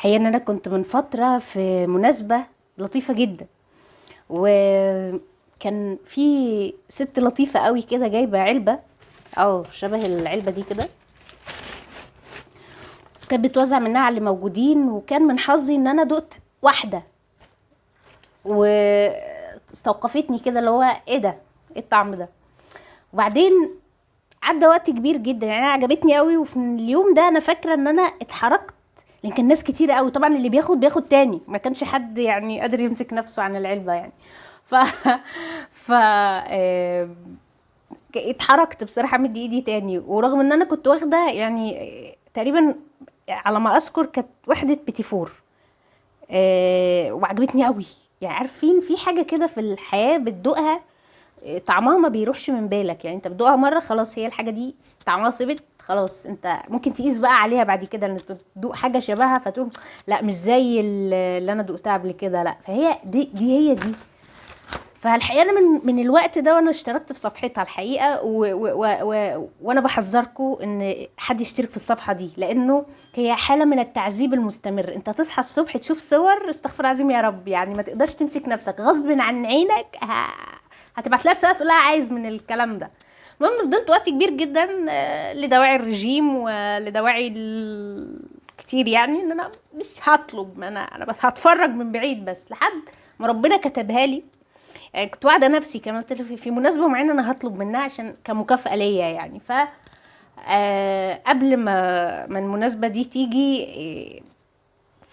الحقيقة ان انا كنت من فترة في مناسبة لطيفة جدا، وكان في ست لطيفة قوي كده جايبه علبة او شبه العلبة دي كده، كانت بتوزع منها على اللي موجودين، وكان من حظي ان انا دقت واحدة واستوقفتني كده، اللي هو ايه ده، ايه الطعم ده. وبعدين عدى وقت كبير جدا، يعني انا عجبتني قوي، وفي اليوم ده انا فاكره ان انا اتحركت لان كان ناس كتير قوي، طبعا اللي بياخد بياخد تاني، ما كانش حد يعني قادر يمسك نفسه عن العلبة يعني. ف ف اتحركت بصراحة مدي ايدي تاني، ورغم ان انا كنت واخده يعني تقريبا على ما اذكر كانت وحده بيتي فور، وعجبتني قوي. يعني عارفين في حاجة كده في الحياة بتدوقها طعمها ما بيروحش من بالك، يعني انت بتدوقها مرة خلاص هي الحاجة دي طعمها ثبت خلاص، انت ممكن تقيس بقى عليها بعد كده ان تدوق حاجة شبهها فتقول لا مش زي اللي انا دقتها قبل كده، لا فهي دي هي دي. فالحقيقة انا من الوقت ده وانا اشتركت في صفحتها الحقيقة، وانا بحذركم ان حد يشترك في الصفحة دي، لانه هي حاله من التعذيب المستمر. انت تصحى الصبح تشوف صور استغفر العظيم يا رب، يعني ما تقدرش تمسك نفسك غصب عن عينك، هتبعت لها رسالة تقول لها عايز من الكلام ده. المهم فضلت وقت كبير جدا، لدواعي الرجيم ولدواعي كتير، يعني ان انا مش هطلب، ما انا بس هتفرج من بعيد بس، لحد ما ربنا كتبها لي. يعني كنت واعده نفسي كمان، قلت لها في مناسبة معينة انا هطلب منها عشان كمكافاه ليا يعني. ف قبل ما المناسبة دي تيجي،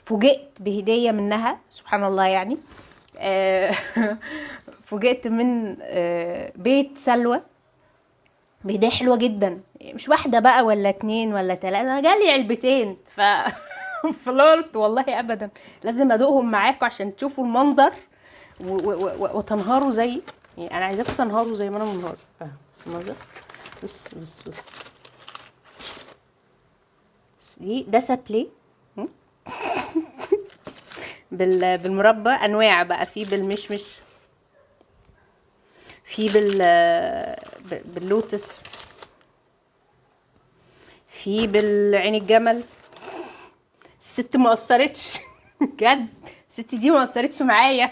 فوجئت بهديه منها سبحان الله يعني. فوجئت من بيت سلوى بهديه حلوة جدا، مش واحدة بقى ولا اتنين ولا تلاتة، انا جالي علبتين. فلرت والله ابدا لازم ادوقهم معاكم عشان تشوفوا المنظر وتنهاروا زي، يعني انا عايزاكم تنهاروا زي ما انا منهار. بس المنظر، بص بص بص بص، دي ده سابلي بالمربى، انواع بقى، في بالمشمش، في باللوتس، في بالعين الجمل. الست ما قصرتش بجد، الست دي ما قصرتش معايا.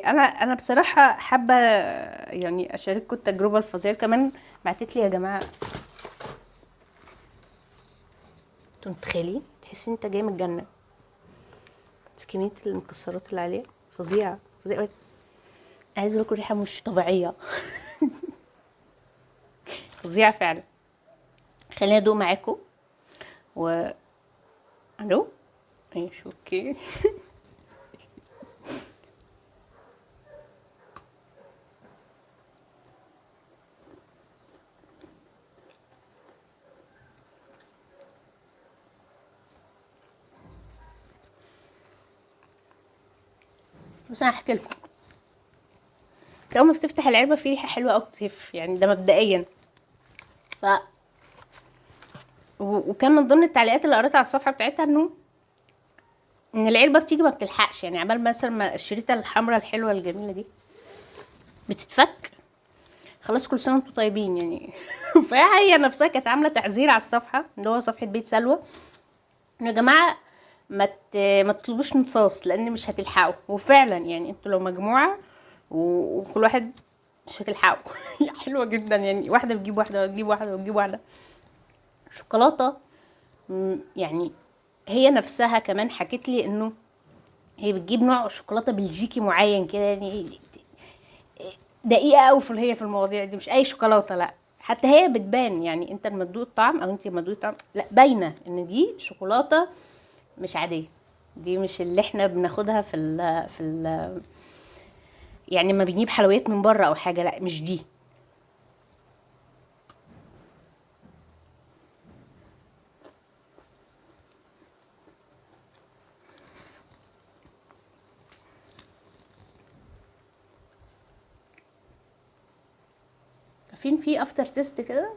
انا بصراحة حابة يعني اشارككم التجربة الفظيعة. كمان بعتت لي يا جماعة، انتوا متخيلين؟ تحسي انت جاي من الجنة، بس كمية المكسرات اللي عليها فظيعة فظيعة قوي. عايزه اقول لكم ريحه مش طبيعية فظيعة فعلا. خليني ادوق معاكم و الو ماشي okay. بس انا هحكي لكم، اول ما بتفتح العلبة في ريحه حلوة قوي بتهف، يعني ده مبدئيا. وكان من ضمن التعليقات اللي قريتها على الصفحة بتاعتها ان العلبة بتيجي ما بتلحقش، يعني عبال مثلا ما الشريطه الحمراء الحلوة الجميلة دي بتتفك خلاص، كل سنة وانتم طيبين يعني. فهي نفسها كانت عامله تحذير على الصفحة اللي هو صفحة بيت سلوى، انه يا جماعة ما تطلبوش نصاص لان مش هتلحقوا. وفعلا يعني انتوا لو مجموعة وكل واحد مش هتلحقوا. حلوة جدا يعني، واحدة بتجيب واحدة وتجيب واحدة وتجيب واحدة. شوكولاتة، يعني هي نفسها كمان حكت لي انه هي بتجيب نوع شوكولاتة بلجيكي معين كده، يعني دقيقة قوي هي في المواضيع دي، مش اي شوكولاتة لا، حتى هي بتبان يعني، انت لما تدوق الطعم او انت لما تدوقي الطعم لا باينة ان دي شوكولاتة مش عادية، دي مش اللي احنا بناخدها في ال في ال يعني لما بنجيب حلويات من بره او حاجة، لا مش دي. عارفين في after taste كده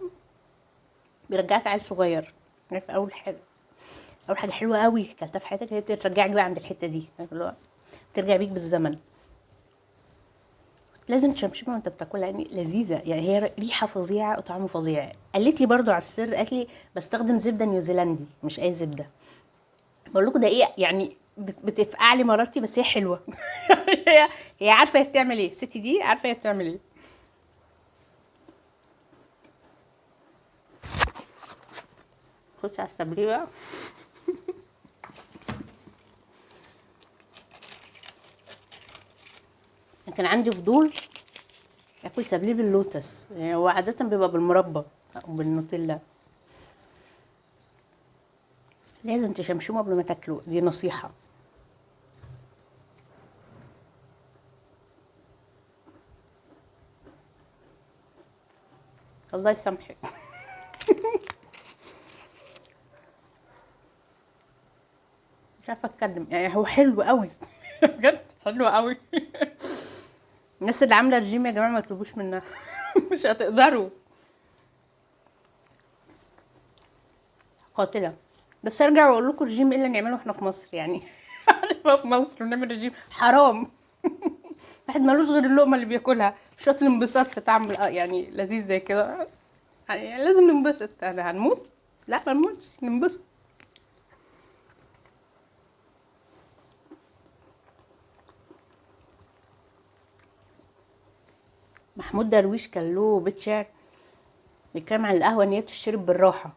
بيرجعك عيل صغير، عارف اول حاجة حلوة قوي اكلتها في حياتك هي بترجعك بقى عند الحتة دي، عارف اللي هو بترجع بيك بالزمن. لازم تشمشمها وانت بتاكلها، يعني لذيذة، يعني هي ريحه فظيعة وطعمه فظيع. قالت لي برضو على السر، قالت لي بستخدم زبدة نيوزيلندي مش اي زبدة. بقول لكم ده ايه يعني، بتفقع لي مرارتي، بس هي حلوة. هي عارفه هي بتعمل ايه، الست دي عارفه هي بتعمل ايه. خش على السبليه بقى. كان عندي فضول اكل سابليه باللوتس، يعني هو عادة بيبقى بالمربى او بالنوتيلا. لازم تشمشمه قبل ما تاكلوه، دي نصيحة. الله يسامحك. مش عارفه اتكلم، يعني هو حلو قوي. بجد حلو قوي. الناس اللي عامله رجيم يا جماعة ما تطلبوش منها. مش هتقدروا، قاتله. بس ارجع واقول لكم رجيم ايه اللي نعمله احنا في مصر يعني. احنا في مصر ونعمل رجيم حرام. الواحد ملوش غير اللقمة اللي بياكلها، مش وقت الانبساط في طعم يعني لذيذ زي كده، يعني لازم ننبسط. انا هنموت؟ لا ما نموتش، ننبسط. محمود درويش كان له بيت شعر بيتكلم عن القهوة ان هي بتشرب بالراحة.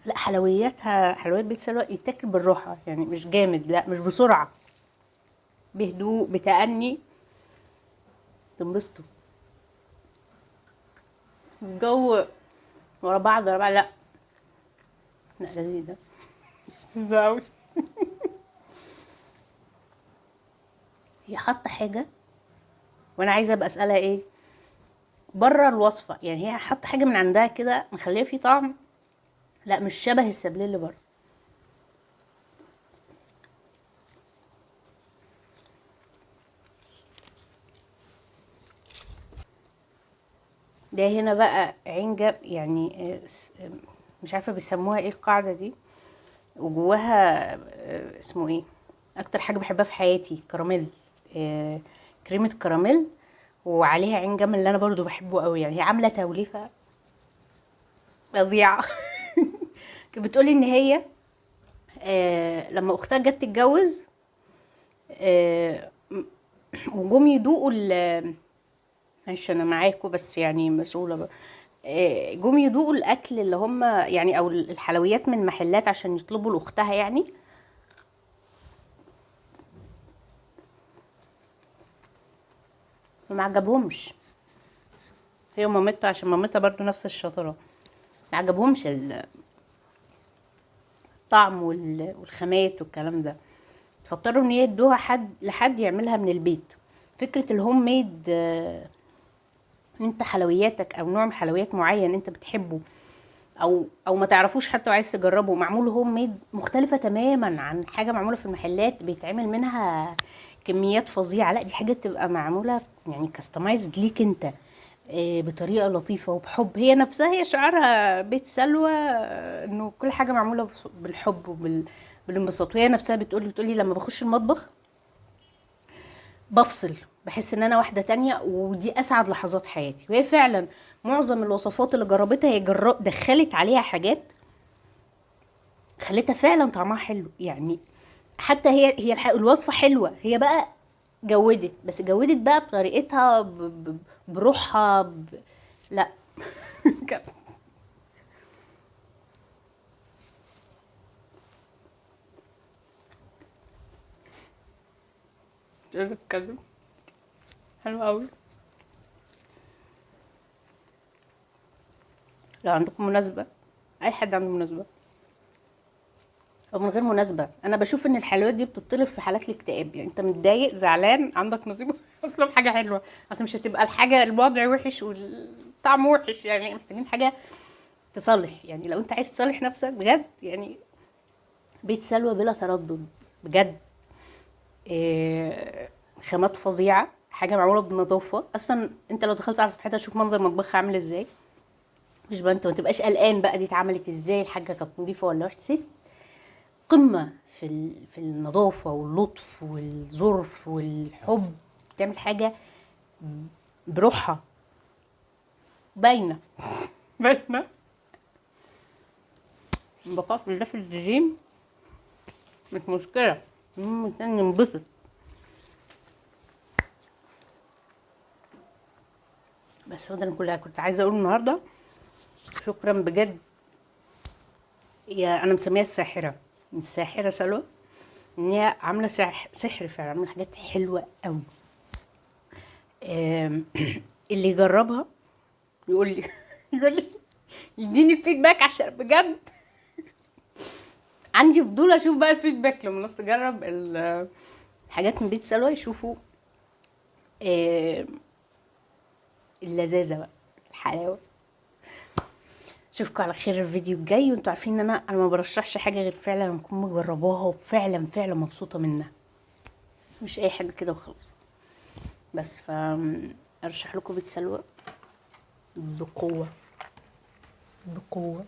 لا حلوياتها، حلويات بيت سلوى يتاكل بالراحة، يعني مش جامد، لا مش بسرعة، بهدوء بتأني، تنبسطوا. الجو ورا بعض ورا بعض، لا لا لذيذة، لذيذة أوي. هي حاطة حاجة وانا عايزة ابقى اسألها ايه بره الوصفة، يعني هي حاطة حاجة من عندها كده مخليه فيه طعم لا مش شبه السبليه اللي بره. ده هنا بقى عنجب، يعني مش عارفة بيسموها ايه القاعدة دي، وجواها اسمه ايه، اكتر حاجة بحبها في حياتي كراميل، كريمة كراميل وعليها عين جمل اللي انا برضو بحبه قوي. يعني هي عاملة توليفة فظيعة. كانت بتقولي ان هي لما اختها جت تتجوز، وجم يدوقوا معلش انا معاكم بس يعني مشغولة بقى. جم يدوقوا الاكل اللي هم يعني او الحلويات من محلات عشان يطلبوا لاختها يعني. فما عجبهمش هي ومامتها، عشان مامتها برضو نفس الشطارة، ما عجبهمش الطعم والخامات والكلام ده، فاضطروا ان هي يدوها لحد يعملها من البيت. فكرة ال home made، انت حلوياتك او نوع من حلويات معين انت بتحبه او ما تعرفوش حتى وعايز تجربه، معمول home made، مختلفة تماما عن حاجة معمولة في المحلات بيتعمل منها كميات فظيعة. لا دي حاجة تبقى معمولة يعني customized ليك انت، بطريقة لطيفة وبحب. هي نفسها هي شعارها بيت سلوى، انه كل حاجة معمولة بالحب وبالانبساط. وهي نفسها بتقولي لما بخش المطبخ بفصل، بحس ان انا واحدة تانية، ودي اسعد لحظات حياتي. وهي فعلا معظم الوصفات اللي جربتها هي دخلت عليها حاجات خلتها فعلا طعمها حلو. يعني حتى هي الوصفة حلوة، هي بقى جودت، بس جودت بقى بطريقتها، بروحها، لا. مش قادرة اتكلم، حلو قوي. لو عندكم مناسبة، اي حد عنده مناسبة او من غير مناسبة، انا بشوف ان الحلويات دي بتطلب في حالات الاكتئاب. يعني انت متضايق زعلان عندك نصيب، اطلب حاجة حلوة، اصل مش هتبقى الحاجة الوضع وحش والطعم وحش، يعني محتاجين حاجة تصلح. يعني لو انت عايز تصلح نفسك بجد، يعني بيت سلوى بلا تردد بجد. خامات فظيعة، حاجة معمولة بنظافة. اصلا انت لو دخلت على صفحتها تشوف منظر مطبخها عامل ازاي، مش بقى انت ما تبقاش قلقان بقى دي اتعملت ازاي، الحاجة كانت نظيفة ولا وحشة. ست قمة في النظافة واللطف والظرف والحب، بتعمل حاجة بروحها باينة باينة. بقى في ده في الرجيم مش مشكلة، المهم ننبسط. بس هو ده اللي كلها كنت عايزه اقوله النهارده. شكرا بجد يا، انا مسميها الساحرة، الساحرة سلوى، ان هي عامله سحر فعلا، عامله حاجات حلوة قوي. اللي يجربها يقول لي يقول لي يديني ال feedback، عشان بجد عندي فضول اشوف بقى ال feedback لما الناس تجرب الحاجات من بيت سلوى، يشوفوا اللذاذه بقى، الحلاوة. اشوفكم على خير الفيديو الجاي. وانتوا عارفين ان انا ما برشحش حاجة غير فعلا لما اكون مجرباها وفعلا فعلا مبسوطة منها، مش اي حاجة كده وخلاص. بس ف ارشح لكم بيت سلوى بقوة بقوة.